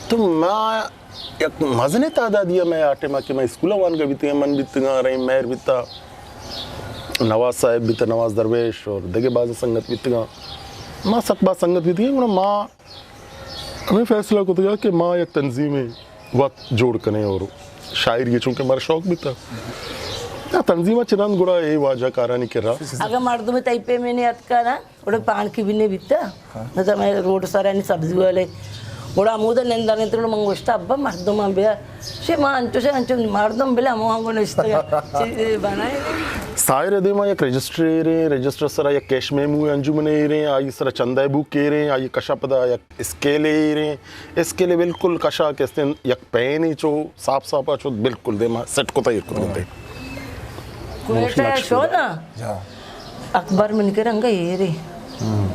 تو ما یک مزنیں تعدادی ءَ مئے آ ٹائم ءَ کہ مئے اسکول ءَ وانگ ءَ بیتگ، من بیتگاں، رحیم مہر بیتا، نواز صاحب بیتا، نواز درویش اور دگہ باز سنگت بیتگاں۔ ما سک باز سنگت بیتگیں، گڑا ما ہمے فیصلہ کتگا کہ ما یک تنظیمے وت جوڑ کنیں اور شاعری ءَ چونکہ مارا شوق بیتا، آ تنظیم ءَ چہ رند گڑا اے واجہ کارانی کرا۔ اگاں مردم تئی پیمیں اتکا نا، گڑا پانکی بھی نہیں بیتا۔ نہ تو میں روڈ سارا نہیں سبزی والے۔ گڑا ہمودا نندگ ءَ اتاں، من گوشتا، ابا مردماں بیا۔ شے ما انچو شے انچو مردم بلا ہمو آنگو نشتگا۔ چیزے بنائے۔ ساحر ءِ دیما یک رجسٹرے ایریں، رجسٹر سرا یک کیش میمو انجمنے ایریں، آئی سرا چندہ بوک ایریں، آئی کشا پدا یک اسکیلے ایریں، اسکیلے بالکل کشا کہ استیں یک پینے چو صاف صافا چو بالکل دیما سیٹ کتا ایر کتا۔ کوئٹہ شو نا؟ اکبر من کرا انگا ایرے۔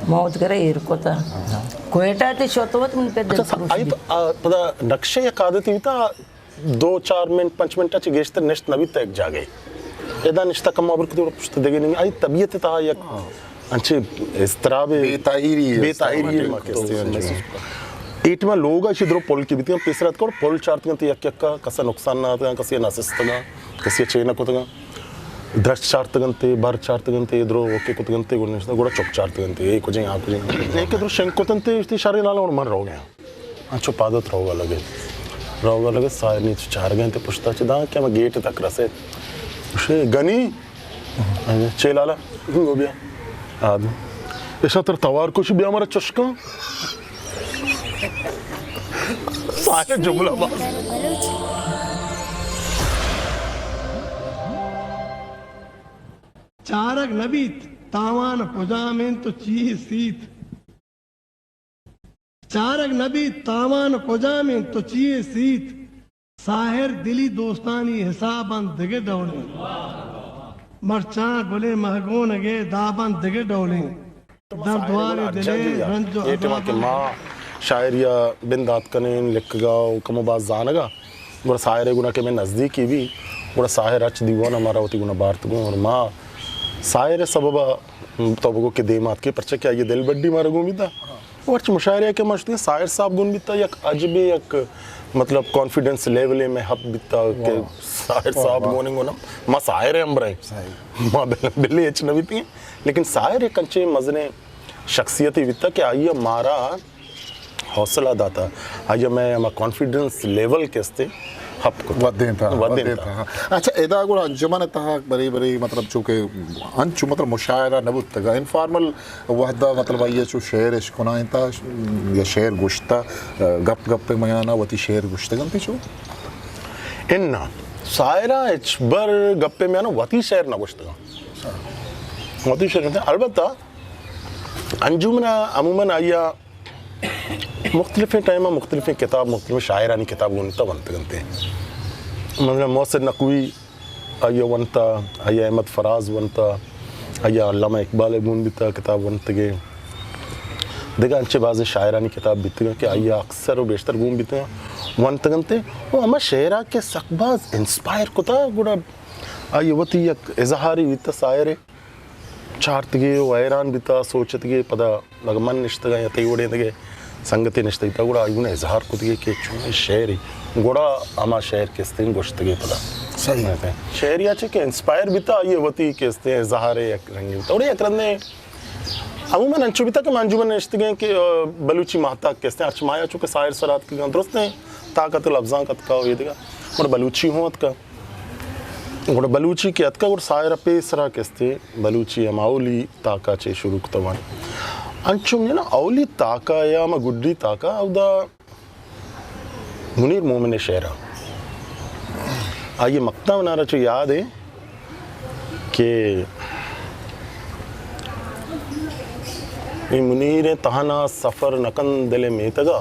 موت کرا ایر کتا۔ کوئٹہ تے شو تو وت من پہ دل اچھا، آئی تو، آ، پدا نقشے یک عادتی بیتا، دو چار منٹ، پنچ منٹ چہ گیشتر نشت نہ بیتا یک جاگے۔ ادا نشتا کم ابر کتی پشت دگے نہیں۔ آئی طبیعت تہا یک انچے اضطراب، بے تاہیری، بے تاہیری ما کہتے ہیں۔ ایٹ ما لوگ اچھی درو پل کی بیتی، پیسرات کو پل چارتگنتے، یک یک کا کسا نقصان نہ آتگا، کسی نہ سستگا، کسی چے نہ کتگا۔ درچ چارتگنتے، بر چارتگنتے، درو اوکے کتگنتے، گڑا نشتا، گڑا چک چارتگنتے، اے کجیں، آ کجیں۔ اے کہ درو شنگ کتنتے، اشتی شرے نالا اور من رو گیا۔ انچو پادت روگا لگے۔ روگا لگے، ساحر نیچ چارگا انت پشتا چہ داں کہ ہمے گیٹ تک رسے۔ گوشے، گنی؟ چے لالا؟ گو بیا۔ آدم۔ ایشاں تر توار کش بیا مارا چشکاں۔ ساحر جملہ باز۔ چارگ نہ بیت، تاوان کجام انت و چی سیت؟ چارگ نہ بیت تاوان کجام انت تو چیے سیت؟ ساحر دلی دوستانی حساب انت دگہ ڈولیں۔ مرچاں گلیں مہگونگے داب انت دگہ ڈولیں۔ در دوار دلے رنج و اے ٹائما کہ عذاب انت۔ ما شاعری ءَ بندات کنیں، لکھگا و کم و باز زانگا، گڑا ساحر ءِ گنا کہ میں نزدیکی بھی، گڑا ساحر اچ دیوان ءَ مارا وتی گنا بارت گوں اور ما ساحر ءِ سبب ءَ تو بگو کہ دیما اتکے، پرچہ کہ آئی ءِ دل بڈی مارا گون بیتا۔ ہرچ مشاعرہ کہ ما شتیں، ساحر صاحب گون بیتا، یک عجبیں یک، مطلب، کانفیڈنس لیولے میں ہپ بیتا کہ ساحر صاحب گون گون، ما ساحر ہمبراہ ایں۔ ما بل-، بلے ہچ نہ بیتیں، لیکن ساحر ایک انچیں مزنیں شخصیتے بیتا کہ آئی ءَ مارا حوصلہ داتا، آئی ءَ مئے ہما کانفیڈنس لیول کہ استے ہپ کت۔ ودینتا، ودینتا۔ ودینتا۔ اچھا، ادا گڑا انجمن تہا برے برے، مطلب، چونکہ انچو، مطلب، مشاعرہ نہ بوتگا، انفارمل وہدا، مطلب، آئی ءَ چو شعر اشکنائینتا یا شعر گوشتا، گپ گپ میانا وتی شعر گوشتگنتے چو؟ انا، ساحرہ ہچبر گپ میانا وتی شعر نہ گوشتگا۔ وتی شعر گوشتگا۔ البتہ انجمن عموماً آئی ءَ مختلفیں ٹائم ءَ مختلفیں کتاب، مختلفیں شاعرانی کتاب گون بیتا، ونتگ انت۔ مثلاً محسن نقوی آئی ءَ ونتا، آئی ءَ احمد فراز ونتا، آئی ءَ علامہ اقبال ءَ گون بیتا کتاب ونتگے۔ دگہ انچیں بازیں شاعرانی کتاب بیتگ کہ آئی ءَ اکثر و بیشتر گون بیتگ، ونتگ انت۔ و ہما شعرا کہ سک باز انسپائر کتا، گڑا آئی ءَ وتی یک اظہارے بیتا ساحرے۔ چارتگے و حیران بیتا، سوچتگے، پدا اگہ من نشتگاں یا تئی وڑیں دگہ سنگتے نشتگ بیتا، گڑا آئی گونا اظہار کتگے کہ چونیں شعرے، گڑا ہما شعر کہ استیں گوشتگے پدا۔ صحیح۔ شعرے آ چہ کہ انسپائر بیتا، آئی وتی کہ استیں اظہارے یک رنگے بیتا۔ اور یک رندے عموماً انچو بیتا کہ ما انجمن نشتگیں کہ، آ، بلوچی ماہتاک کہ استیں، ہرچ ماہیا چونکہ ساحر سرا اتکگاں، درستیں تاک ات لبزانک اتکا و اے دگہ، گڑا بلوچی ہوں اتکا۔ گڑا بلوچی کہ اتکا، گڑا ساحر ءَ پیسرا کہ استے بلوچی ہما اولی تاکا چے شروع کتا وان۔ انچو نا اولی تاکا یا ہما گڈی تاکا اودا منیر مومن ءِ شعرا۔ آئی مقطع منارا چو یاد ہے کہ اے منیر تہنا سفر نکن دل میتگا،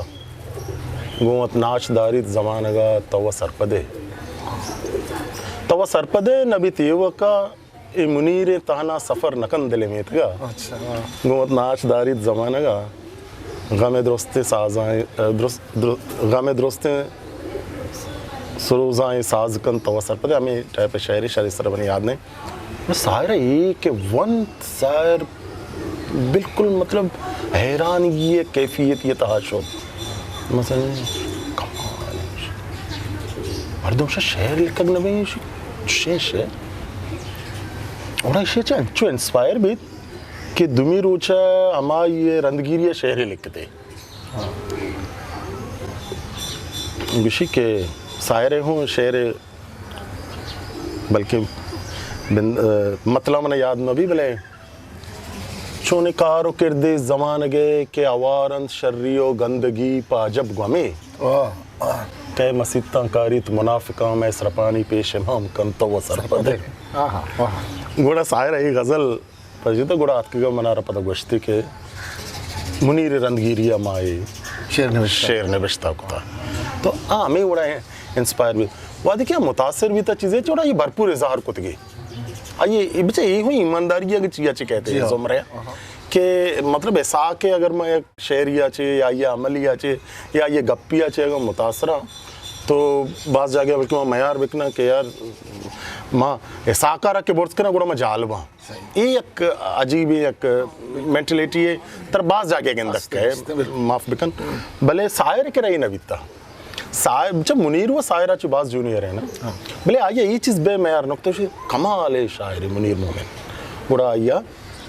گوں وت ناچ داریت زمانگا تو سرپدے۔ تو سرپدے نبیت ایوکا، اے منیر تہنا سفر نکن دل میتگا۔ اچھا، ہاں۔ گوں وت ناچ داریت زمانگا، غم درستیں سازاں، درست، در-، غم درستیں سروزاں ساز کن تو سرپدے۔ ہمیں ٹائپ شعر شری سر بنی یاد نہیں۔ ساحر ءَ اے کہ ونت، ساحر بالکل، مطلب، حیرانگی ءِ کیفیت ءِ تہا شت۔ مثلاً، کمال، مردم شہ شعر لکھگ نہ بیں، شہ شعر، اوڑا شہ چہ انچو انسپائر بیت کہ دومی روچ ءَ ہمائی ءِ رندگیری ءَ شعرے لکھتے۔ گوشی کہ ساحر ءِ ہوں شعر، بلکہ بند-، مطلب من یاد نہ بی، بلے چونیں کار و کردے زمانگے کہ ہوار انت شری و گندگی پہ عجب گمے۔ واہ، واہ۔ کئے مسیتاں کاریت منافقاں، مئے سرپانی پیش امام کنت و سرپدے۔ آہا، واہ۔ گڑا ساحر ءَ اے غزل پجیت، گڑا اتکگ ءُ منارا پدا گوشتی کہ منیر رندگیری ءَ ما اے شعر نبشتہ۔ شعر نبشتہ کتا۔ تو آ ہمیں وڑا انسپائر بیت۔ وہدے کہ متاثر بیت چیزے چوڑا یہ بھرپور اظہار کتگی۔ آئیے، اے بچے، اے ہوئی ایمانداری اگر چیا چے کہتے ہیں، جی ہاں۔ زمرہ، کہ مطلب، اسحاق ءِ اگر میں یک شعری آ چے یا یہ عملی آ چے یا یہ گپی آ چے اگر متاثر ہاں، تو بعض جاگہ بلکہ میں میار بکنا کہ یار، ما اسحاق ءَ را کہ برز کنا، گڑا میں جالباں۔ صحیح۔ اے یک عجیب یک مینٹلیٹی ہے، تر بعض جاگہ گندک ہے، بالکل۔ معاف بکن، بلے ساحر ءِ کرا اے نہ بیتا۔ ساحر، چہ منیر و ساحر ءَ چہ باز جونیئر ہے نا۔ ہاں۔ بلے آئی ءَ اے چیز بے میار نکتہ شی کمال ہے شاعر منیر مومن۔ گڑا آئی ءَ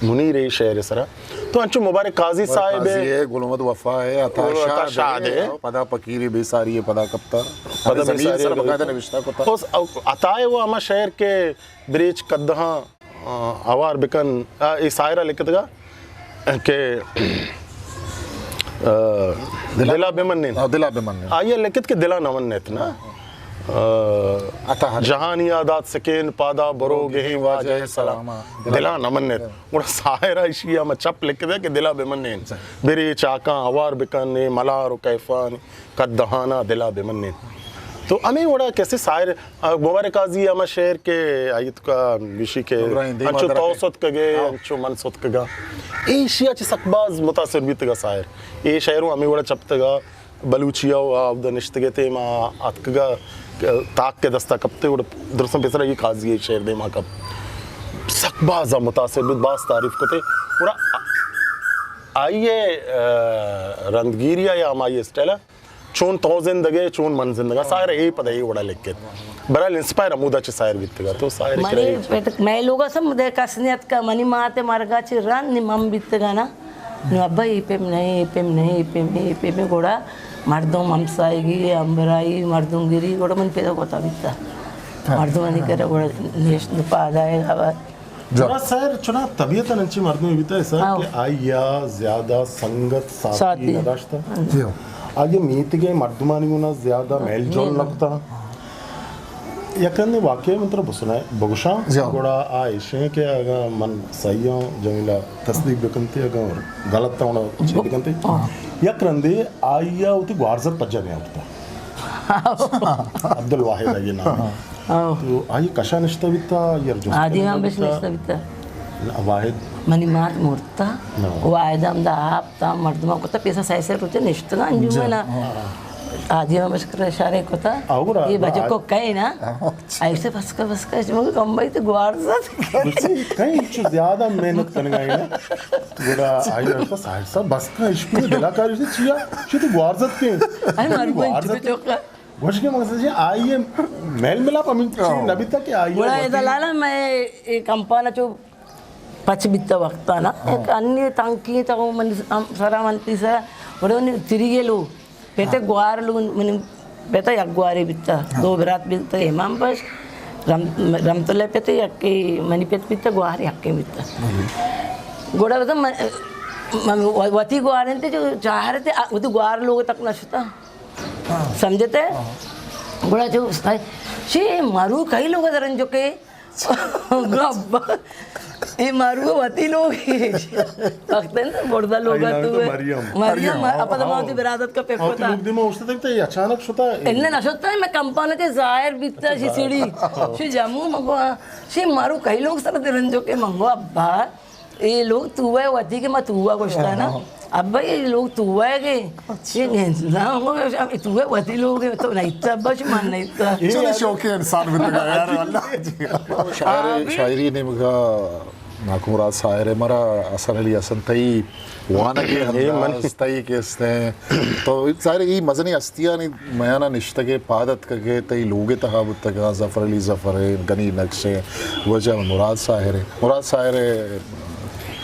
منیر ءِ شعر ءِ سرا۔ تو انچو مبارک قاضی مبارک صاحب قاضی ہے، گل محمد وفا ہے، عطا عطا شاد شاد ہے۔ ہے۔ پدا پکیر بے ساری ہے، پدا کپتا۔ پدا ہمیں بے زمین ساری سر ہے۔ باقاعدہ نوشتہ کتا۔ اس عطا ہے وہ ہما شعر کہ بریچ قدہاں آ، ہوار بکن، آ، اے ساحر ءَ لکھتگا کہ، آ، دلا دلا بمنین۔ آ، دلا بمنین۔ آئی ءَ لکھت کہ دلا نہ منیت نا۔ آ، عطا ہر جہانی عادات سکین پادا برو گہیں واجہ سلام۔ دلا نہ منیت۔ گڑا ساحر ءَ ایشی ءَ ہم چپ لکھتگا کہ دلا بمنین۔ صحیح۔ بری چاکاں ہوار بکن، اے ملار و کیفانی قدہانا دلا بمنین۔ تو ہمیں وڑا کسے ساحر، آ، مبارک قاضی ہما شعر کہ آئی تو کا گوشی کہ ابراہیم دیما انچو درا تو کے۔ ستکگے، ہاں۔ انچو من ستکگا۔ اے ایشی ءَ چہ سک باز متاثر بیتگا ساحر۔ اے شعر ہمیں وڑا چپتگا، بلوچی ءَ آ اودا نشتگے تے ما اتکگا، تاک کے دستا کپتے، گڑا درستاں پیسرا یہ قاضی ءِ شعر دیما کپ۔ سک باز متاثر بیت، باز تعریف کتے۔ گڑا آئی ءِ، آ، رندگیری ءَ یا ہمائی اسٹائل ءَ چون تو زندگ ئے، چون من زندگ آں، ساحر ءَ اے پدا اے وڑا لکھت۔ بہرحال انسپائر ہمودا چہ ساحر بیتگا، تو ساحر ءِ کرا منی اے پت-، مئے لوگ ءَ سم دے کس نیت کہ منی مات ءِ مرگ ءَ چہ رند نی من بیتگاں نا۔ نو ابا اے پیم نہ ایں، اے پیم نہ ایں، اے پیم ایں، اے پیم ایں، گڑا مردم ہمسائیگی، ہمبراہی، مردم گری، گڑا من پیدا کتا بیتا۔ ہاں۔ مردمانی کرا گڑا نشت پاد آئے خبر۔ جا۔ گڑا سر چنا طبیعت انچی مردمے بیتا ہے سر ہاں۔ کہ آئی ءَ زیادہ سنگت ساتھی ساتھی۔ نہ داشتا۔ جی ہاں۔ آئی ءَ میتگے مردمانی گونا زیادہ میل جول نہ کتا۔ یک رندے واقعہ من ترا بسنا-، بگوشاں، جی ہاں۔ گڑا آ ایشیں کہ اگاں من صحیح آں، جمیلہ تصدیق بکنتے، اگاں غلط آں، اونا چی بکنتے۔ ہاں۔ یک رندے آئی ءَ وتی گوارزت پجا نیاورتا۔ عبدالواحد آئی نام۔ ہاں۔ تو آئی کشا نشتہ بیتا، یا جست آدی ہم بش نشتہ بیتا۔ واحد۔ منی مات مرتا۔ نہ۔ واحد ہم دا آپ تا مردماں کتا پیسا سہ سہ روچے نشتگاں انجو جا۔ منا۔ ہاں۔ آدی ہم بش کر اشارے کتا۔ آ، گڑا، یہ گڑا بچے آ- کو کہے نا۔ ہاں۔ ایسے بس کر، بس کر، مگر کم بھائی تو گوارزت۔ کہیں چو زیادہ محنت کنگا ہے نا۔ گڑا آئی رستا ساحر صاحب بس کا عشق دلا کاری سے چیا؟ چی تو گوارزت کے؟ اے مارو گوارزت۔ چوکا۔ گوش کہ مقصد چی آئی ءِ میل ملاپ ہمیں چیز ہاں۔ نہ بیتا کہ آئی ءَ گڑا وتی ادا لالا میں اے کمپانا چو پچ بیتا وقتا نا۔ ہاں۔ ایک انی تنکی تا من سرا منتی سرا۔ گڑا نی تریگے لو۔ پتے ہاں۔ گوار لو من پتا یک گوارے بیتا۔ ہاں۔ دو برات بیتا امام بخش۔ رم-، رحمت اللہ پتے یک منی پت بیتا گوار یکے بیتا۔ ہاں۔ گڑا بتا من، من وتی گوار انتے جو چاہرتے وتی گوار لوگ تک نہ شتا۔ ہاں۔ سمجھتے؟ ہاں۔ گڑا جو استاد، شی مارو کئی لوگ درن جو کے؟ گپ۔ اے مارو وتی لوگ۔ وقت ہے نا، مردہ لوگ آئی نام تو تو ہے۔ مریم۔ مریم، مریم، ہاں، اپا تو ہاں۔ وتی برادت کا پک وتی پتا۔ لوگ دیما اوشتاتے، اچانک شتا۔ انہیں نہ شتا، میں کمپانا کے ظاہر بیتا، شی سیڑھی۔ ہاں۔ شی جموں مگو، شی مارو کئی لوگ سر درن جو کے منگو ابا۔ اے لوگ تو ہے وتی کے ما تو گوشتا نا۔ ہاں۔ ابا اے لوگ تو ہے کے۔ اچھا۔ یہ گنج نا ہو، تو ہے وتی لوگ ہے، تو نہیں تا، ابا شما نہیں تا۔ چلو شوقی انسان بیتگا یار، واللہ۔ شاعر، شاعری نیمگا ناکو مراد ساحر ءِ، مارا حسن علی حسن تئی وانگ ءِ اے من انداز، تئی کستیں، تو ظاہر ہے اے مزنیں ہستیانی میان ءَ نشتگ ئے، پاد اتکگ ئے، تئی لوگ ءِ تہا بوتگ اَنت، ظفر علی ظفر ءِ، گنی نقش ءِ، واجہ مراد ساحر ءِ، مراد ساحر ءِ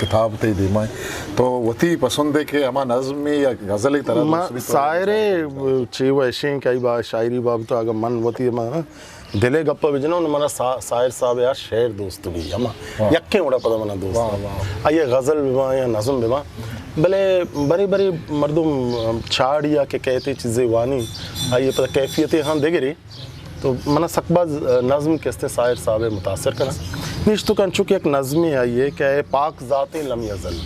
کتاب تئی دیما اِنت، تو وتی پسند ءِ کہ ہما نظم یا غزل ءِ ترا ما دوست بیت تو ساحر ءِ چے و ایشیں کہ آئی با-، شاعری بابت ءَ اگاں من وتی ہما دل ءِ گپ ءَ بجناں، نوں منا سا-، ساحر صاحب ءِ ہر شعر دوست بی، ہما واہ۔ یکیں وڑا پدا منا دوست واہ، ہے۔ واہ۔ آئی ءِ غزل بباں یا نظم بباں، بلے برے برے مردم چاڑی ءَ کہ کئیت چیزے وانی، آئی ءِ پدا کیفیت ہاں دگرے۔ تو منا سک باز نظم کہ استیں ساحر صاحب ءَ متاثر کناں۔ نشتو کن چونکہ یک نظمے آئی ءِ کہ اے پاک ذات لم یزل۔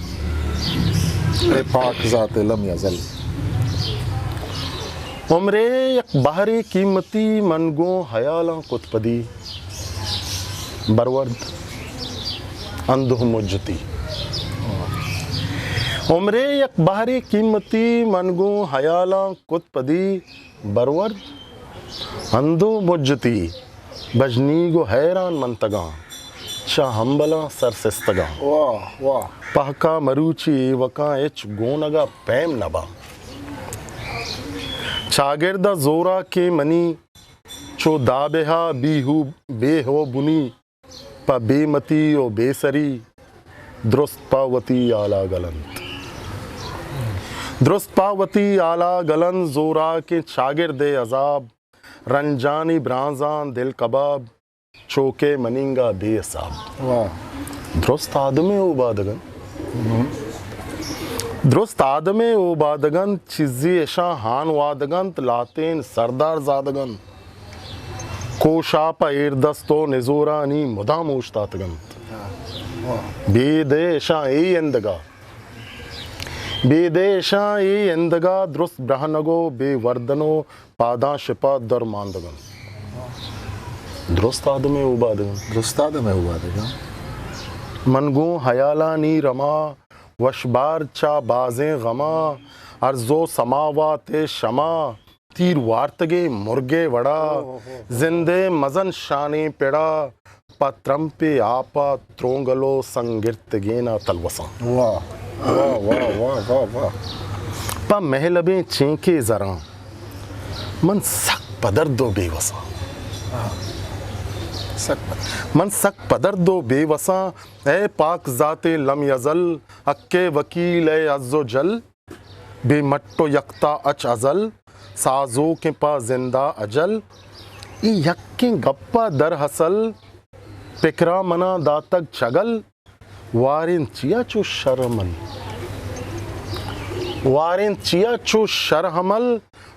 اے پاک ذات لم یزل۔ عمرے یک بہرے قیمتی من گوں حیالاں کت پدی برورد اندوہ مجتی۔ عمرے یک بہرے قیمتی من گوں حیالاں کت پدی برورد اندوہ مجتی۔ بژنیگ و حیران منتگاں، چہ ہمبلاں سر سستگاں۔ واہ، واہ۔ پہکا مروچی ایوکاں ہچ گونگا پیم نباں۔ چاگرد ء زوراکیں منی چو دابہا بیہو بیہ و بنی، پہ بے متی و بے سری درست پہ وتی آلا گل انت۔ درست پہ وتی آلا گل انت، زوراکیں چاگرد ء عذاب، رنجانی برانزاں دل کباب، چوکے منینگا بے حساب۔ واہ۔ درست آدمے اوبادگ انت۔ درست آدمے اوبادگ انت، چیزے اشاں ہان وادگ انت، لاتین سردار زادگ انت۔ کوشاپ ء ایردست و نزورانی مدام اوشتاتگ انت۔ واہ۔ بے دے اشاں اے اندگا، بے دے اشاں اے اندگا درست برہنگ و بے وردن و پاداں شپا در ماندگ انت۔ درست آدمے اوبادگ انت۔ درست آدمے اوبادگ انت۔ من گوں حیالانی رما، وشبار چا بازیں غما، ارز و سماوات شما، تیر وارتگیں مرگے وڑا، اوہ، اوہ، اوہ۔ زندے مزن شانیں پڑا، پہ ترمپے آپا ترونگل و سنگرتگینا تلوساں۔ واہ، واہ، واہ، واہ، واہ، واہ۔ پہ مہلبیں چینکے زراں، من سک پہ درد و بے وساں۔ ہاں۔ سک پہ من سک پہ درد و بے وساں، اے پاک ذات لم یزل، حق وکیل اے عز و جل۔ بے مٹ و یکتا اچ ازل، سازوکیں پہ زندا اجل۔ اے یکیں گپا در حسل، پکرا منا داتگ چگل۔ وارین چیا چو شرمل، وارین چیا چو شرحمل،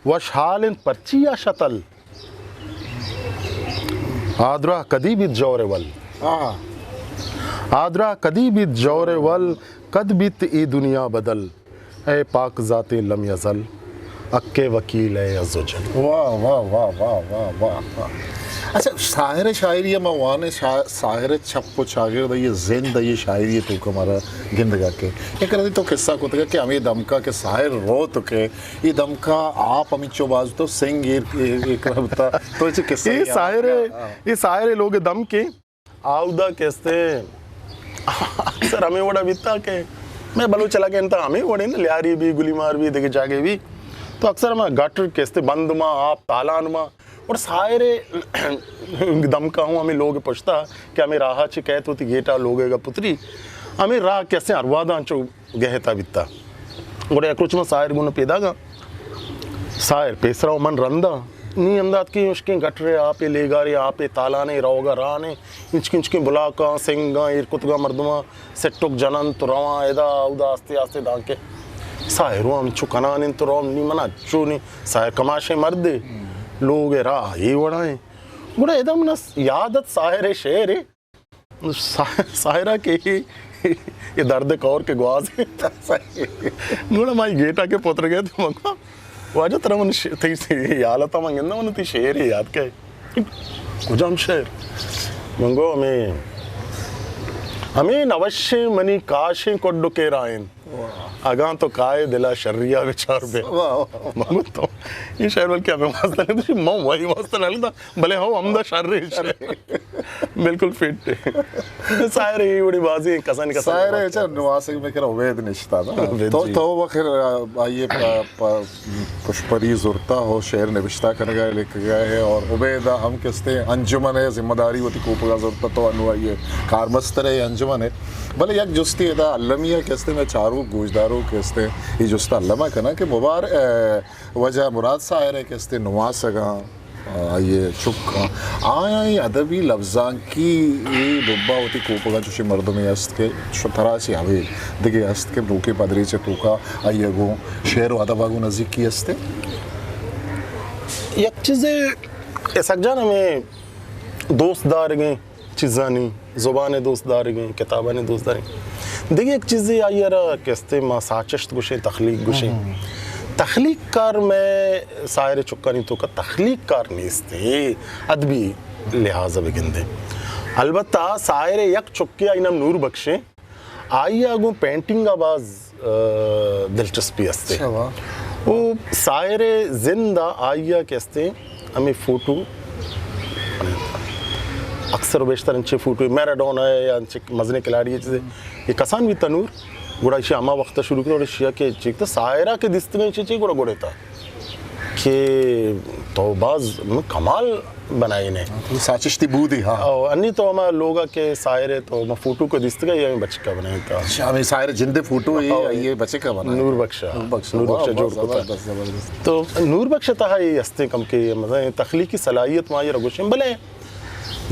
وشحال انت پرچیا شتل۔ آدراہ کدی بیت جور ول؟ آہا۔ آدراہ کدی بیت جور ول؟ کد بیت اے دنیا بدل؟ اے پاک ذات لم یزل، حق وکیل اے عز و جل۔ واہ، واہ، واہ، واہ، واہ، واہ، واہ۔ اچھا، ساحر شاعری ما وانے شا-، ساحر چپ و چاگرد یہ زند یہ شاعری تو کہ مارا گندگا کے۔ ایک رندی تو قصہ کتگا کہ ہمیں دمکا کہ ساحر رو تو کہ یہ دمکا آپ ہمیں چو باز تو سنگ ایر، ایر، ایر کربتا۔ تو اچھے قصہ یہ یاد ساحر، آ۔ یہ ساحر لوگ دم کے آودا کہ استیں، اکثر ہمیں وڑا بیتا کہ میں بلوچ علاقہ انت، ہمیں وڑے نا، لیاری بھی، گلی مار بھی، دیگہ جاگے بھی، تو اکثر ہمیں گٹر کہ استیں، بند ما، آپ تالان ما، اور ساحر دمکا ہوں ہمیں لوگ پشتا کہ ہمیں راہ چے کہت ہوتی گیٹا لوگ گا پتری، ہمیں راہ کہ استیں ارواداں چو گہتا بیتا۔ گڑا یک روچ من ساحر گون پیداگاں۔ ساحر پیسرا و من رندا۔ نی ہمدا اتکیں ہشکیں گٹرے، آپے لیگارے، آپے تالانے، روگا رانے، انچکیں انچکیں بلاکاں، سنگاں، ایر کتگاں مردماں، سٹک جننت و رواں ادا اودا آستے آستے دانکہ ساحر و ہمچو کنان انت و روم نی منا چو نی ساحر کماشیں مردے، لوگ راہ اے وڑائیں۔ گڑا ادا منا یاد ات ساحر شعرے۔ سا-، ساحرہ کہ یہ درد کور کے گواز۔ گڑا ما گیٹا کے پتر گئے تو مگو، واجہ ترا من ش-، تئی ش-، یہ حالت من گندہ من تی شعر یاد کئے۔ کجام شعر؟ مگو ہمیں، ہمیں نوشیں منی کاشیں کڈ کے رائن۔ اگاں تو کائے دلا شریا بچار بے۔ واہ، واہ۔ من گوشت تو اے شعر بلکہ ہمے واسطہ نہ، تو من وہی واسطہ نہ لکھتا، بلے ہو ہمدا شر ہے۔ بالکل فٹ ہے۔ ساحر ہے، بڑی بازی کسانی کسانی ساحر ہے، بات چا کرتا۔ نواسگ میں کرا عبید نشتا نا۔ عبید تو، جی۔ تو وہ خیر، آئیے پا، پا، پشپری زرتا ہو، شعر نوشتہ کنگا ہے، لکھگا ہے، اور عبید ہم کستے انجمن ہے، ذمہ داری وتی کوپگا زرتا تو انو آئیے کارمستر ہے انجمن ہے۔ بلے یک جستی ادا المیہ کستے میں چارو گوشدارو کستے یہ جستا الما کنا کہ مبار-، اے، وجہ مراد ساحر ہے کستے نواسگاں، آئیے چکاں، آیاں ادبی لبزانکی اے ببا وتی کوپگاں چوشیں مردمے است کہ شترا چہ اویل دگہ است کہ نوکیں پدریچ توکا آئیے گوں شعر و ادبا گوں نزیکی است۔ یک چیزے اسحاق جان ہمیں دوست دارگیں چیزانی، زبان ء دوست دارگیں، کتابانی دوست دارگیں۔ دگہ یک چیزے آئی ء را کہ استیں ما ساچشت گوشیں، تخلیق گوشیں۔ تخلیق کار مئے ساحر چکانی توکا تخلیق کار نیست، اے ادبی لحاظ ء بگندے۔ البتہ ساحر یک چکے، آئی نام نور بخشیں، آئی ء گوں پینٹنگ ء باز، آ، دلچسپی است۔ اچھا، واہ۔ او ساحر زند ء آئی ء کہ استیں ہمیں فوٹو، اکثر و بیشتر انچیں فوٹو، میراڈونا ہے یا انچیں مزنیں کھلاڑی ہے چیزے، یہ کسان بھی تنور، گڑا ایشی ہما وقت شروع کرو اور ایشی کہ چیک تو ساحرہ کے دستگیں چیچے گڑا گڑے تا۔ کہ تو باز کمال بنائینے۔ تو ساچشتی بودی، ہاں۔ او، انی تو ہما لوگا کہ ساحر ہے تو ہما فوٹو کو دیستگا، یہ ہمیں بچکا بنائیتا۔ اچھا، ہمیں ساحر جندے فوٹو ہی، او، یہ بچکا بنائیتا۔ نور بخشا۔ نور بخشا، نور واہ، بخشا واہ، جوڑ کتا۔ زبردست، زبردست۔ تو نور بخش تہا یہ ہستے کم کے، مطلب، تخلیقی صلاحیت ما یہ رگوشیں، بلے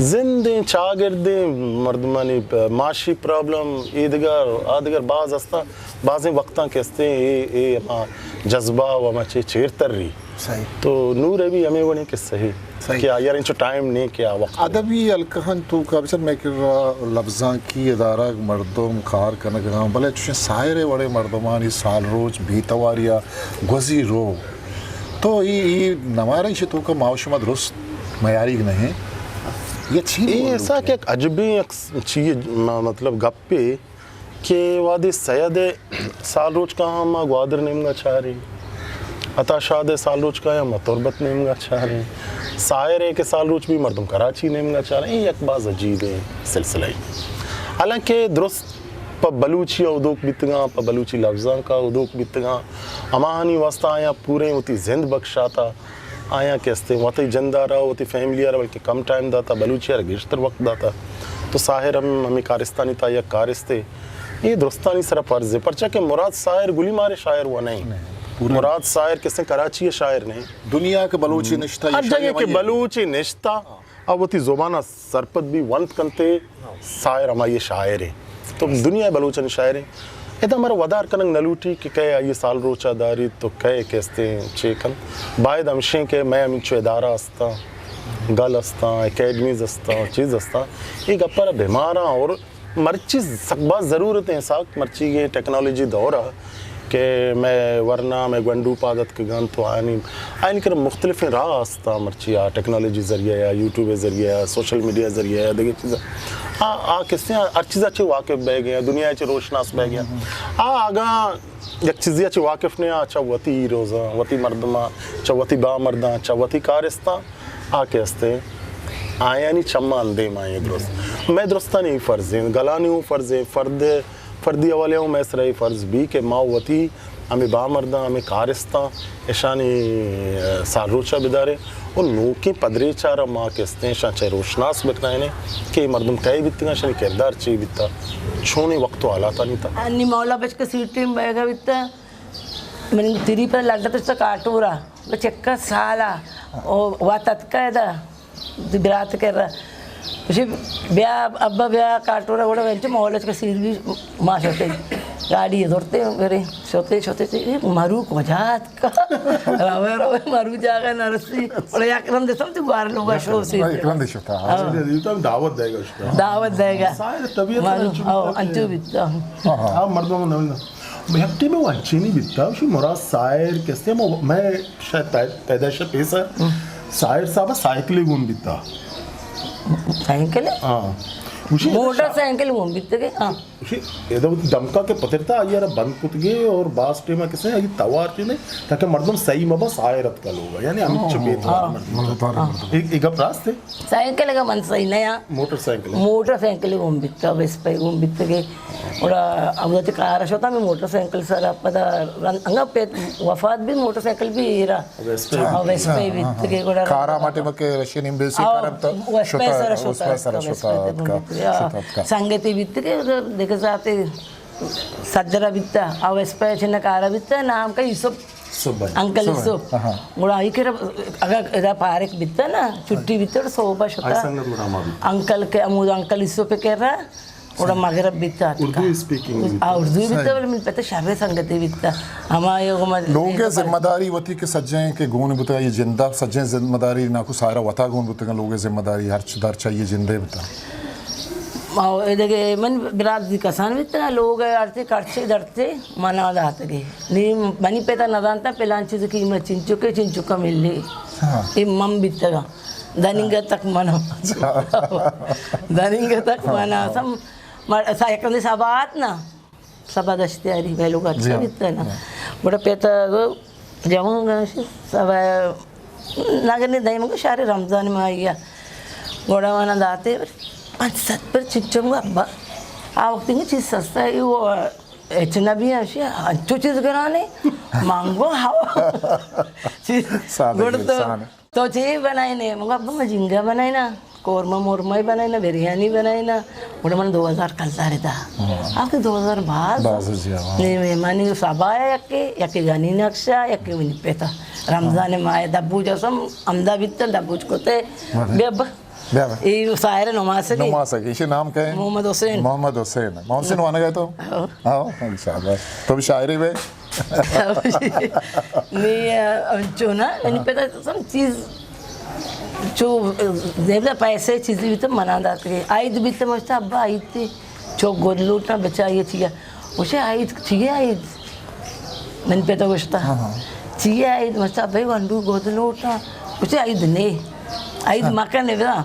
زندیں، چاگردیں، مردمانی پ-، معاشی پرابلم، ایدگر، آدگر باز ہستا۔ بازیں وقتاں کہ استیں اے، اے ہما جذبہ و ہما چے چیر تری۔ صحیح۔ تو نور ء بھی ہمے وڑیں قصہ ہے صحیح۔ کہ آئی ء انچو ٹائم نہیں کہ آ وقت۔ ادبی الکہن تو کا بچار میں کہ لبزانکی ادارہ مردم کار کنگ ہاں، بلے چوشیں ساحر وڑے مردمانی سال روچ بے تواری ء گوزی رو۔ تو ای، ای نوارش تو کا ما و شما درست میاریگ نہیں۔ یہ چی اے بولو ایسا کہ؟ کہ ایک عجبیں ایک چیز، م-، مطلب گپے کہ وہدے سید ء سال روچ کاہاں ما گوادر نیمگا چاریں، عطا شاد ء سال روچ کاہاں ما تربت نیمگا چاریں، ساحر ء کہ سال روچ بھی مردم کراچی نیمگا چاریں، اے یک باز عجیبیں سلسلہ ای۔ حالانکہ درست پہ بلوچی ء ادوک بیتگاں، پہ بلوچی لبزانک ء ادوک بیتگاں، ہماہانی واسطہ آیاں پوریں وتی زند بخشاتا۔ آیاں کہ استیں وتی جند ء را، وتی فیملی ء را بلکہ کم ٹائم داتا، بلوچی ء را گیشتر وقت داتا۔ تو ساحر ہم ہمیں کارستانی تہا یک کارستے۔ اے درستانی سرا فرض ہے، پرچا کہ مراد ساحر گلی مارے شاعر وہ نہیں۔ نہیں، پورا مراد ساحر کسیں کراچی ء شاعر نہیں۔ دنیا کہ بلوچی نشتہ، ہر یہ شاعر جگہ کہ ہماری ہے۔ بلوچی نشتہ، آ وتی زبان ء سرپد بی ونت کنتے، ساحر ہمائی شاعر ہیں۔ تو دنیا بلوچانی شاعر ہیں۔ ادا مارا ودار کنگ نہ لوٹی کہ کئے آئی سال روچا داری تو کئے کہ استیں چے کن۔ باید ہمشیں کہ میں ہمینچو ادارہ استاں، گل استاں، اکیڈمیز استاں، چیز استاں۔ اے گپا را بیماراں اور مرچی سک باز ضرورت ہیں ساخت مرچی کے ٹیکنالوجی دور ہے۔ کہ مئے ورنا، مئے گونڈو پاد اتکگاں تو آیانی، آیانی کرا مختلفیں راہ استاں، مرچی آ ٹیکنالوجی ذریعہ یا یوٹیوب ذریعہ یا سوشل میڈیا ذریعہ یا دگہ چیزاں۔ آ، آ کسے ہر چیزا چہ واقف بہ گئے، دنیا چہ روشناس بہ گئے۔ آ اگاں یک چیزی چہ واقف نہ آ، چہ وتی ہیروزاں، وتی مردماں، چہ وتی بامرداں، چہ وتی کارستاں، آ کہ استیں، آیانی چماں اندیم آئیں درست۔ مئے درستانی فرض ہیں، گلانی ہوں فرض ہیں، فرد فردی حوالے ہوں مئے سرا اے فرض بی کہ ما وتی ہمے بامرداں، ہمے کارستاں، اشانی، ء، سالروچا بداریں و نوکیں پدریچا را ما کہ استیں اشاں چہ روشناس بکنائینیں کہ اے مردم کئے بیتگاں، اشانی کردار چے بیتا، چونیں وقت و حالاتانی تہا۔ انی مولا بچک سیٹیں بیگا بیتا، من تری پر لڈت اشتا کاٹورا، چکا سالا، او واتتکا ادا۔ برات کرا۔ گوشی، بیا ابا، بیا کاٹورا گڑا ونچ مولچ کا سیر بھی ما شتے۔ گاڑی زورتے برے، شتے، شتے، شتے، اے مرو کجات کا؟ روے، روے، مرو جاگہ نہ رسی۔ بڑا یک رندے سم تو گوار لوگا شو سی۔ یک رندے شتا۔ ہاں۔ دیتا دعوت دے گا شتا۔ دعوت دے گا۔ ساحر طبیعت مرو، انچو ہاں، بیتا۔ انچو بیتا۔ ہاں، ہاں۔ ہاں، مردم نہ، نہ۔ یک ٹیم وہ انچینی بیتا، شی مراد ساحر کسے، مو-، میں شاید پید-، پیدائش پیسا ساحر صاحب سائیکل گون بیتا۔ سائیکل؟ ہاں۔ گوشی موٹر سائیکل گون بیتا کہ؟ ہاں۔ ادا وتی دمکا کہ پترتا، آئی ءَ را بند کتگے اور باز ٹیم ءَ کسے آئی توار چنے تاکہ مردم سہی مبا، ساحر اتکا لوگا، یعنی ہمچ بے توار مردم۔ اے، اے گپ راست ہے؟ سائیکل ءَ من سہی نیا۔ Motorcycle? موٹر سائیکل گون بیتا، ویسپا گون بیتگے۔ گڑا اودا چہ کار شتا، میں موٹر سائیکل سرا پدا رن-، انگا پہ وفات بھی موٹر سائیکل بھی ایرا۔ ویسپا؟ ہاں، ویسپا بیتگے۔ گڑا کارا ماٹے مکے رشین ایمبیسی آ، کارا تو ویسپا شتا، سرا شتا، ویسپا سرا شتا، ویسپا بیتگے۔ آ، شتا۔ سنگتی بیتگے، دیکھ ذاتے سجرا بیتا، آ ویسپا چنا کارا بیتا، نام کا یوسف۔ یوسف بھائی۔ انکل یوسف۔ ہاں۔ گڑا آئی کرا اگا ادا پارک بیتا نا، چھٹی بیتا، صوبہ شتا۔ آئی سنگت گڑا ہما بیتا۔ انکل کے، امود انکل یوسف کرا، گڑا مغرب بیتا۔ اردو اسپیکنگ بیتا۔ آ، اردو بیتا، بلے من پتا شر سنگتی بیتا۔ ہما یہ گما لوگ ذمہ داری وتی کہ سجیں کہ گون بوتا، یہ جندا سجیں ذمہ داری ناکو سارا وتا گون بوتا، لوگ ذمہ داری ہرچ در چاہیے جندے بوتا۔ ما دگہ من برات دی کسان بیتگاں، لوگ ءَ آرتے کرچے درتے منا داتگے۔ نی منی پتا نہ زانتا پلان چیز قیمت چنچکے، چنچکا ملے۔ ہاں۔ اے من بیتگاں۔ دننگا تک منا۔ دننگا تک منا۔ سم-، مر-، سا-، یک رندے سبات نا۔ سبا دشتیاری بہ لوگ اچھا بیتا نا۔ گڑا پتا گو جوان گشی سبا نگنے دیم گو شار رمضان ماہی۔ گڑا وانا داتے پانچ سد پر چچم گو ابا۔ آ وقتی میں چیز سستا ہے، وہ اچ نبی ہے، انچو چیز گرانے مانگو ہاو۔ چیز سادہ گڑ تو انسان۔ تو چی بنائینے؟ مگو ابا ما جنگا بنائینا، قورمہ مورمہ بنائینا، بریانی بنائینا۔ گڑا من دو ہزار کلدار دا۔ ہاں۔ آ کہ دو ہزار باز۔ باز جی، ہاں۔ نی مہمانی سبا یکے، یکے گنی نقشہ، یکے منی پتا۔ رمضان ماہ دبوج اسم، امدا بیتن دبوج کوتے۔ بیا با۔ بیا با۔ اے ساحر نماسگی۔ نماسگی۔ ایشی نام کئے؟ محمد حسین۔ محمد حسین۔ محمد حسین وانگا تو؟ ہاں۔ ہاں، انشاءاللہ۔ تو بھی شاعری بے؟ نی، انچو نا، یعنی پتا سم چیز چو زیادہ پیسے چیزی بیتا منا داتگے۔ عید بیتا مشتا ابا عید تی چو گود لوٹا بچا یہ چیا۔ گوشے عید چیے عید؟ من پتا گوشتا۔ ہاں، ہاں۔ چیے عید؟ مشتا ابا گنڈو گود لوٹا۔ گوشے عید نے۔ عید مکن نے بدا۔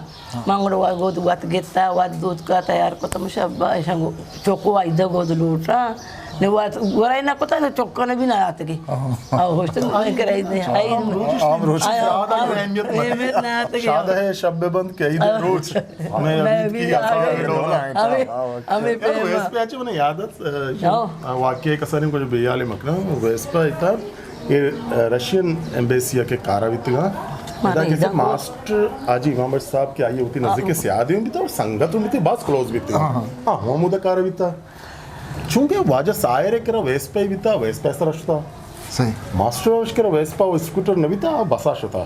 من گڑا وا گود وت گتا، وت دوتکا تیار کتا، مشا ابا ایشاں گو-، چوکو عید گود لوٹا۔ نے وت گورا نہ کتا، نے چوکا نے بھی نہ آتگی۔ ہاں۔ آ ہوشتن میں کرے نے۔ عام روچ، عام روچ۔ آ، آ، اہمیت نہ آتگی۔ شاد ہے شب بند کہ عید روچ۔ ہمیں ابھی کی آسان ہے۔ ہمیں، ہمیں پیما۔ ویسپا اچھا، منے یاد ہے، آ، واقعہ کسانی کو جو بیال مکنا، ویسپا ایتا اے، آ، رشین ایمبیسی ءَ کہ کارا بیتگاں۔ ادا کسے ماسٹر حاجی امام بخش صاحب کہ آئی وتی نزدیک سیادی ہم بیتا اور سنگت ہم بیتی، باز کلوز بیتی۔ ہاں، ہاں۔ ہاں، ہمودا کارا بیتا۔ چونکہ واجہ ساحر ءِ کرا ویسپا بیتا، ویسپا سرا شتا۔ صحیح۔ ماسٹر ءِ کرا ویسپا و اسکوٹر نہ بیتا، بسا شتا۔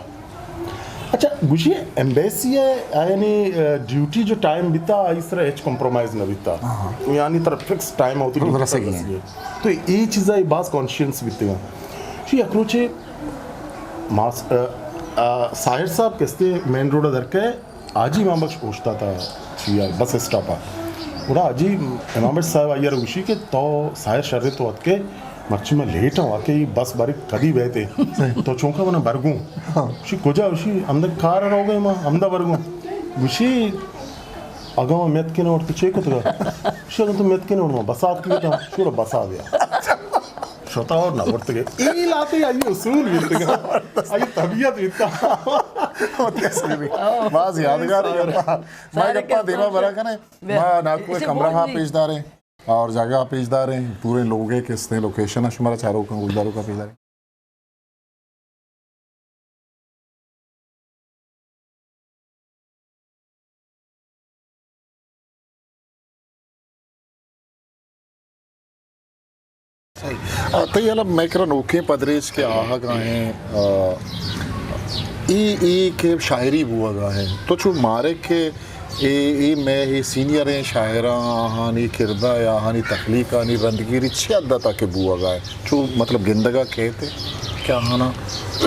اچھا، گوشی ایمبیسی ءِ، یعنی، آ، ڈیوٹی جو ٹائم بیتا، آئی سرا ہچ کمپرومائز نہ بیتا۔ ہاں۔ یعنی ترا فکس ٹائم ہوتی ڈیوٹی رسگی ہے۔ تو اے چیزا اے باز کانشینس بیتگا۔ شی یک روچے ماس-، آ، آ، ساحر صاحب کستے مین روڈ درکے، حاجی امام بخش اوشتاتا چیا بس اسٹاپا۔ گڑا حاجی امام بخش صاحب آئی ءَ گوشی کہ تو ساحر شر تو اتکے، مرچی من لیٹ ہوں، واقعی بس بارے کدی بیتے۔ تو چونکا منا برگوں؟ ہاں۔ شی کجا؟ شی ہمدا کار روگے ما ہمدا برگوں۔ گوشی اگاں ما میت کے نور تو چے کتگا؟ شی اگاں تو میت کے نور ما بسات کی بیتا، شورا بسا بیا۔ شتا اور نہ ورتگے۔ اے لاتے آئی اصول بیتگا۔ آئی طبیعت بیتا۔ باز یادگار۔ ما گپا دیما برا کنے۔ ما ناکو کمرہ ہاں پیش داریں اور جگہ پیش داریں، پورے لوگے کستے، لوکیشن شمارا چاروکاں گلداروکاں پیش داریں۔ صحیح۔ آ، تئی حالا مئے کرا نوکیں پدریچ کہ آہگا ایں، آ، ای، ای کہ شاعری بوہگا ایں۔ تو چو مارے کہ اے، اے مئے اے سینئریں شاعراں، آہانی کردہ یا آہانی تخلیقانی رندگیری چہ حد ءَ تاکہ بوہگا ایں؟ چو مطلب گندگا کئیت کہ آہانا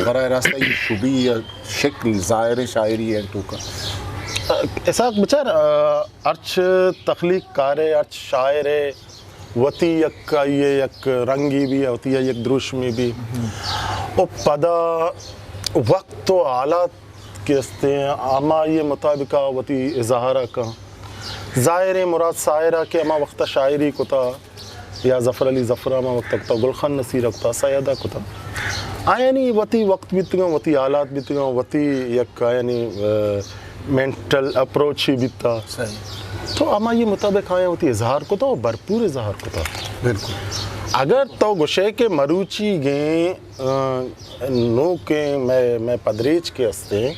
براہ راست ای شبی یا شکل ظاہریں شاعری ءِ توکا۔ اسحاق بچار، آ، ہرچ تخلیق کارے، ہرچ شاعرے وتی یک آئی ءِ یک رنگی بی، وتی یک دروشمی بی۔ و پدا وقت و حالات کہ استیں، ہمائی مطابقا وتی اظہارا کن۔ ظاہر ایں مراد ساحر ءَ کہ ہما وقت ءَ شاعری کتا یا ظفر علی ظفر ءَ ہما وقت ءَ کتا، گل خان نصیر ءَ کتا، سید ءَ کتا، آیانی وتی وقت بیتگاں، وتی حالات بیتگاں، وتی یک آیانی، آ، مینٹل اپروچ ہی بیتا۔ صحیح۔ تو ہمائی مطابق آیاں وتی اظہار کتا و بھرپور اظہار کتا۔ بالکل۔ اگر تو گوشے کہ مروچیگیں، آ، نوکیں مئے، مئے پدریچ کہ استیں،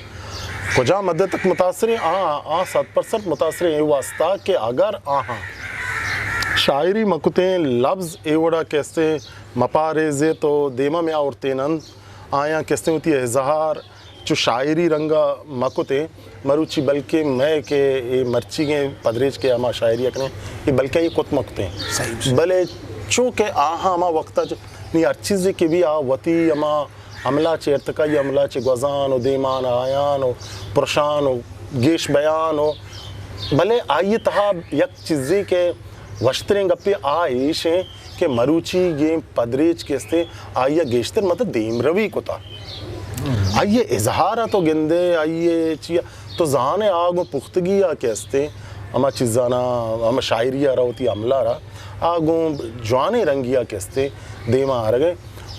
کجام حد تک متاثر ایں؟ آ، آ صد پرسنٹ متاثر ایں، اے واسطہ کہ اگر آہاں شاعری مکتیں، لبز اے وڑا کہ استیں مپاریزیت و دیما میاورتیننت، آیاں کہ استیں وتی اظہار چو شاعری رنگا مکتیں، مروچی بلکیں مئے کہ اے مرچیگیں پدریچ کہ ہما شاعری ءَ کنیں، اے بلکیں اے کت مکتیں۔ صحیح، صحیح۔ بلے چونکہ آہاں ہما وقت ءَ چ-، نی ہر چیزے کہ بی آ وتی ہما عمل ءَ چہ ارتقائی عمل ءَ چہ گوزان و دیمان آیان و پرشان و گیش بیان و، بلے آئی تہا یک چیزے کہ وشتریں گپے آ ایش ایں کہ مروچیگیں پدریچ کہ استیں، آئی ءَ گیشتر مطلب دیمروی کتا۔ آئی ءِ اظہار ءَ تو گندے، آئی ءِ چیا تو زانے آ گوں پختگی ءَ کہ استیں، ہما چیزانا، ہما شاعری ءَ را وتی عمل ءَ را، آ گوں جوانیں رنگی ءَ کہ استیں دیما آرگ ءَ۔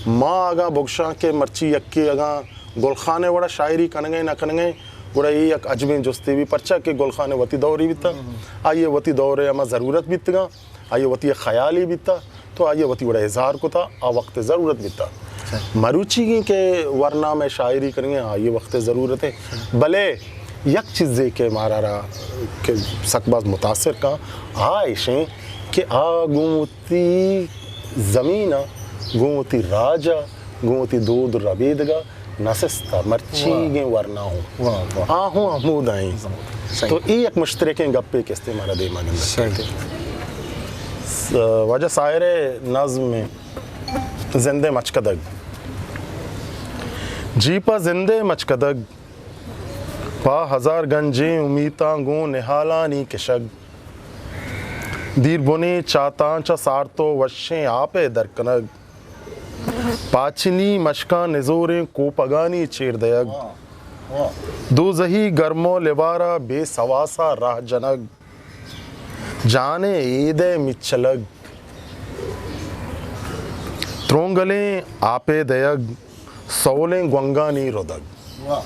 ما اگاں بگشاں کہ مرچی یکے اگاں گل خان ءِ وڑا شاعری کنگ ءَ نہ کنگ ءَ، گڑا اے یک عجبیں جستے بی، پرچا کہ گل خان ءِ وتی دورے بیتا، آئی ءِ وتی دور ءِ ہما ضرورت بیتگاں، آئی ءِ وتی یک خیالے بیتا، تو آئی ءَ وتی وڑا اظہار کتا، آ وقت ءِ ضرورت بیتا۔ مروچیگیں کہ ورنا مئے شاعری کنگ ءَ، آئی ءِ وقت ءِ ضرورت ایں۔ بلے یک چیزے کہ مارا را کہ سک باز متاثر کاں، آ ایش ایں کہ آ گوں وتی زمین ءَ، گوں وتی راج ءَ، گوں وتی دود ربیدگ ءَ نہ سستا، مرچیگیں ورنا ہوں۔ واہ، واہ۔ آ ہوں ہمودا ایں۔ صحیح۔ تو اے یک مشترکیں گپے کہ استیں مارا دیما گندگ۔ صحیح۔ س-، واجہ ساحر ءِ نظم ایں زند ءِ مچکدگ۔ جی پہ زند ءِ مچکدگ، پہ ہزار گنجیں امیتاں گوں نہالانی کشگ۔ دیر بنیں چاتاں چہ سارت و وشیں آپ ءِ در کنگ۔ پاچنی مشکاں نزوریں کوپگانی چیر دئیگ۔ دوزہی گرم و لوارا بے سواسا راہ جنگ۔ جان ءِ اید ءِ مچلگ۔ ترونگلیں آپ ءِ دئیگ۔ سولیں گونگانی ردگ۔ واہ۔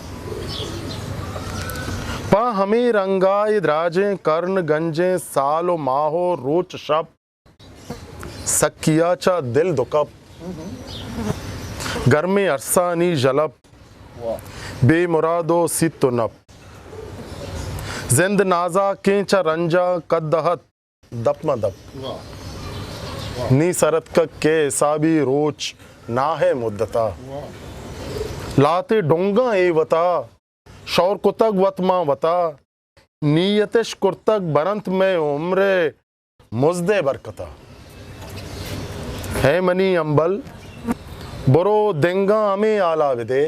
پہ ہمے رنگا اے دراجیں کرن گنجیں سال و ماہ و روچ شپ، سکیا چہ دل دو کپ، گرمیں ارسانی ژلپ، واہ۔ بے مراد و سیت و نپ۔ زند نازاکیں چہ رنجاں کد دہت دپ ماں دپ۔ واہ۔ نی سرتکگ کہ حسابی روچ ناہ ءِ مدتا۔ واہ۔ لہتے ڈونگاں اے وتا، شور کتگ وت ماں وتا۔ نیتش کرتگ برنت مئے عمر ءِ مزد ءِ برکتا۔ اے منی امبل، برو دنگاں ہمے حالا بدے۔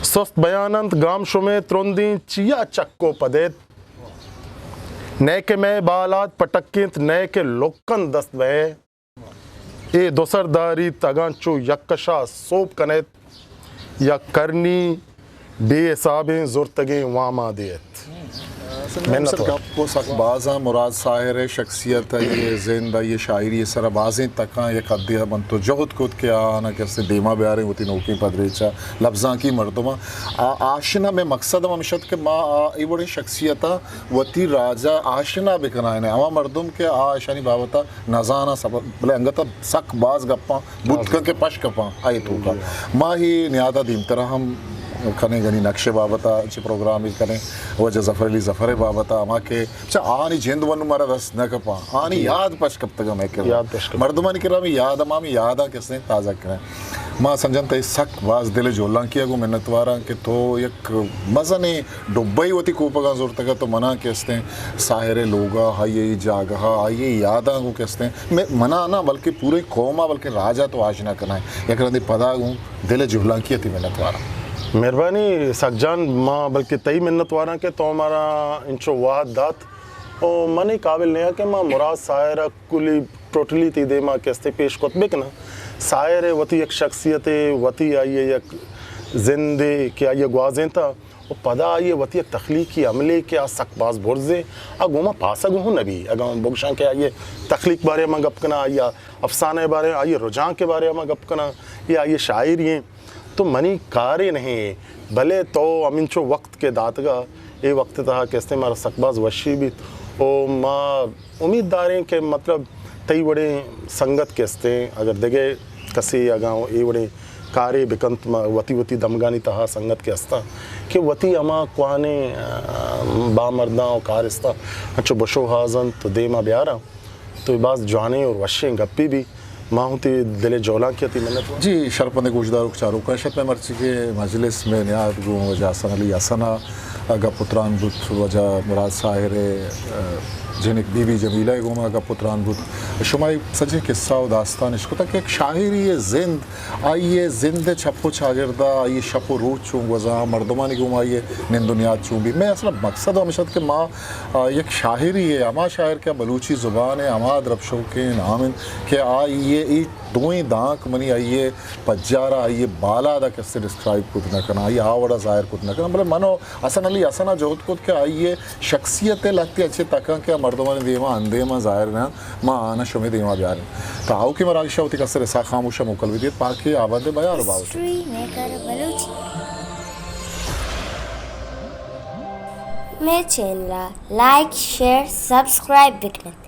سست بیان انت گام شمئے ترندیں چیا چک و پدیت۔ نئے کہ مئے بالاد پٹک انت، نئے کہ لکن دست بئے۔ اے دو سر داریت اگاں چو یک کشا سوب کنیت، یا کرنی بے حسابیں زرتگیں واما دیت۔ منت وار۔ گپ و سک بازاں مراد ساحر ءِ شخصیت ءِ زند ءِ شاعری ءِ سرا بازیں تکاں یک حدے ءَ من تو جہد کت کہ آہاں کہ استیں دیما بیاریں وتی نوکیں پدریچ ءَ لبزانکی مردماں آ-، آشنا۔ مئے مقصد ہم ہمیش ات کہ ما آ-، اے وڑیں شخصیتاں وتی راج ءَ آشنا بکنائینیں۔ ہما مردم کہ آ اشانی بابت ءَ نزاناں سبب، بلے انگت ءَ سک باز گپاں بوت کن کہ پش کپاں آئی توکا۔ ما اے نیادا دیمترا ہم کنیں، گنی نقش ءِ بابت ءَ چہ پروگرام کنیں، واجہ ظفر علی ظفر ءِ بابت ءَ، ہما کہ چہ آہانی جند ونو مارا دست نہ کپاں، آہانی یاد پش کپتگ مئے کرا۔ یاد پش کپتگ۔ مردمانی کرا ہمے یاد، ہما ہمے یاداں کہ استیں تازہ کنیں۔ ما سنجن تئی سک باز دل ءِ جہلانکی ءَ گوں منتواراں کہ تو یک مزنیں ڈبہ ءَ وتی کوپگاں زرتگ ءَ، تو منا کہ استیں ساحر ءِ لوگ ءَ، آئی ءِ جاگہ ءَ، آئی ءِ یاداں گوں کہ استیں مئے، منا نہ بلکہ پورے قوم ءَ بلکہ راج ءَ تو آشنا کنائے۔ یک رندے پدا گوں دل ءِ جہلانکی ءَ تئی منتواراں۔ مہربانی سک جان، ما بلکہ تئی منتواراں کہ تو مارا انچو وہد دات۔ او من اے قابل نیاں کہ ما مراد ساحر ءَ کلی ٹوٹلی تئی دیما کہ استیں پیش کت بکناں۔ ساحر ءِ وتی یک شخصیتے، وتی آئی ءِ یک زندے کہ آئی ءَ گوازینتا و پدا آئی ءَ وتی یک تخلیقی عملے کہ آ سک باز برزے، آ گوما پاسگ ہوں نہ بی۔ اگاں بگشاں کہ آئی ءِ تخلیق بارے ما گپ کناں، آئی ءِ افسانہ ءِ بارے، آئی ءِ رجانک ءِ بارے ما گپ کناں، یا آئی ءِ شاعری ایں، تو منی کارے نہیں، بلے تو ہمینچو وقت کہ داتگا، اے وقت تہا کہ استیں مارا سک باز وشی بیت۔ او ما امید داریں کہ مطلب تئی وڑیں سنگت کہ استیں، اگر دگہ کسے اگاں اے وڑیں کارے بکنت، ما وتی وتی دمگانی تہا سنگت کہ استاں کہ وتی ہما کوہنیں، آ، بامرداں و کارستاں انچو بشوہازنت و دیما بیاراں، تو اے باز جوانیں اور وشیں گپے بی۔ ما ہوں تئی دل ءِ جہلانکی ءَ تئی منت وار۔ جی، شرپمندیں گوشداروک چاروکاں، شپ ءَ مرچی کہ مجلس مئے نیاد گوں واجہ حسن علی حسن ءَ گپ و تران بوت، واجہ مراد ساحر ءِ، آ، جنک بی بی جمیلہ ءِ گوما گپ و تران بوت۔ شما اے سجیں قصہ و داستان اشکتگ کہ یک شاعرے ءِ زند، آئی ءِ زند ءِ چپ و چاگرد ءَ، آئی ءِ شپ و روچ چون گوزاں، مردمانی گوما آئی ءِ نند و نیاد چون بی۔ مئے اصل مقصد ہمیش ات کہ ما آ، یک شاعرے ءِ، ہما شاعر کہ بلوچی زبان ءِ ہما درپشوکیں نام انت کہ آئی ءِ اے دوئیں دانک منی آئی ءِ پجار ءَ، آئی ءِ بالاد ءَ کسے ڈسکرائب کت نہ کناں، آئی ءَ آ وڑ ءَ ظاہر کت نہ کناں، بلے من و حسن علی حسن ءَ جہد کت کہ آئی ءِ شخصیت ءِ لہتے اچے تکاں کہ آ مردمانی دیما اندیما ظاہر نہ انت، ما آناں شمے دیما بیاریں۔ تا آؤکیں مراگش ءَ وتی کسر اسحاق خاموش ءَ موکل بدیت، پاکے آباد ءِ بیار و باوٹ۔ History maker Balochi. مئے چینل ءَ لائک، شیئر، سبسکرائب بکنت۔